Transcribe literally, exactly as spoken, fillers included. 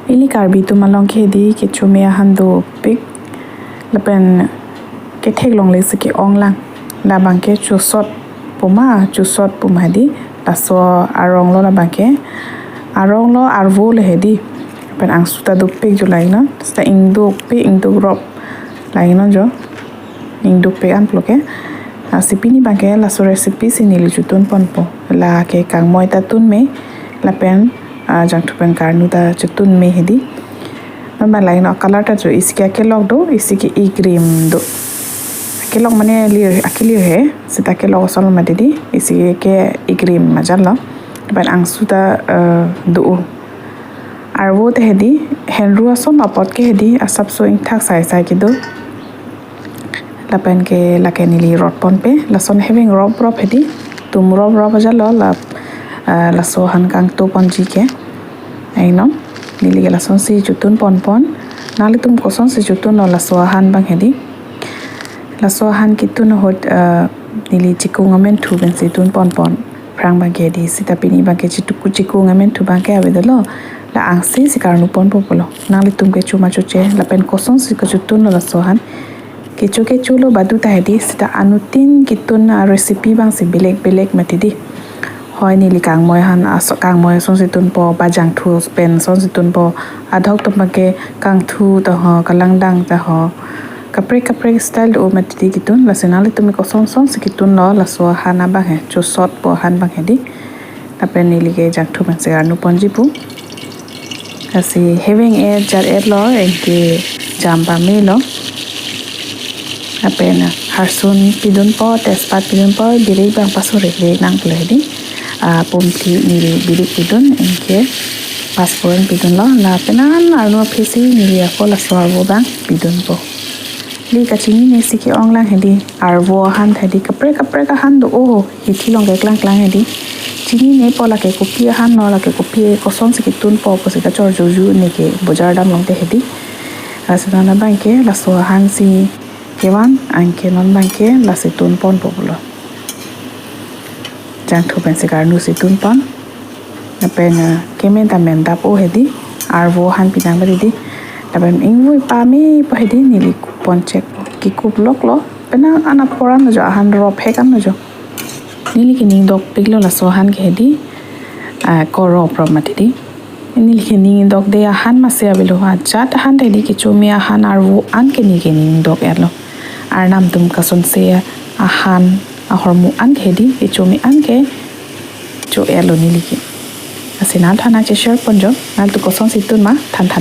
Ili Karbi atum along ke hedi kecho me ahan dopik. Lapen kethek longle si ke-ong lang. Labang ke chusot pu ma, chusot pu ma hedi. Laso arong lo labang ke. Arong lo, arvo le hedi. Lapen angsu ta dopik jo laino. Seta ingduk pik, ingduk rop laino jo. Ingduk pik an pulo ke. Ah, si pini abang ke laso recipe si neli chotun ponpo. La ke kangmoi ta tun me. Lapen, ah, jangthu pen karnu ta chotun me hedi. Non abang laino color ta jo isi ke akelok do, isi ke igrim do. Akelok mane lir, akelir he, seta akelok ason lo mati di, isi ke igrim majal lo. Lapen angsu ta, eh, do. Arvo te hedi, henru ason apot ke hedi, asapso ingthak sai sai kedo. Lapen ke lake neli rot ponpe, lason heveng rop rop hedi, tum rop rop ajal lo la, ah, laso ahan kangtu ponji ke. Aino, neli ke lason si chotun ponpon, nanglitum koson si chotun lo laso ahan abang hedi. Laso ahan ketun ahut, ah, neli chikung amen thu pen si tun ponpon. Aphrang abang ke hedi, seta pini abang ke chitu-, chikung amen thu abang ke avedetlo. La angse si karnu ponpo pulo. Nanglitum kecho ma choche, lapen koson si kachotun lo laso ahan. Kecho kecho lo badu ta hedi, seta anuttin ketun a-recipe abang si belek belek mati di. Hoi neli kangmoi ahan aso, kangmoi ason si tunpo, ba jangthu pen ason si tunpo, adhok atum abang ke kangthu ta ho, kalangdang ta ho. Kaprek kaprek style do mati di ketun, lasi nanglitum koson son si ketun lo laso ahan abang he, chusot pu ahan abang hedi. Lapen neli ke jangthu pen si karnu ponji pu. Lasi heveng et jar et lo, anke jam pame lo. Lapen harsun pidunpo, tejpat pidunpo, birik abang paso rek rek nang pulo hedi. Ah, pumthi neli birik pidun, anke pasforon pidun lo. Lapen an arnu aphi si neli ako laso arvo abang pidunpo. Ili kachinine si ke-ong lang hedi, arvo ahan hedi, kaprek kaprek ahan do o, hithi along ke klang klang hedi. Chininepo lake kopi ahan lo, lake kopi koson si ketunpo pusi kachor juju ne ke bojar dam long te hedi. Lasi non abang ke laso ahan si kevan, anke non abang ke lasi tun ponpo pulo. Jangthu pen si karnu si tun pon. Lapen, eh, kemen ta men dap o hedi, arvo ahan pinang bari di. Lapen ingvoi pame pa hedi, neli kup pon chek. Kekup lok lo, penang an apor an lo jo, ahan rop hek an lo jo. Neli ke ning dokpik lo laso ahan ke hedi, ah, ko rop rop mati di. Neli ke ning dokde ahan masi avelo, ajat ahan ta hedi, kecho me ahan arvo an ke neli ke ning dok et lo. Arnam atum kasonse ahan ahormu an ke hedi, kecho me an ke cho et lo neli ke. Lasi nanglitum aphan nang che-share pon jo, nanglitum koson si tun ma, than than de.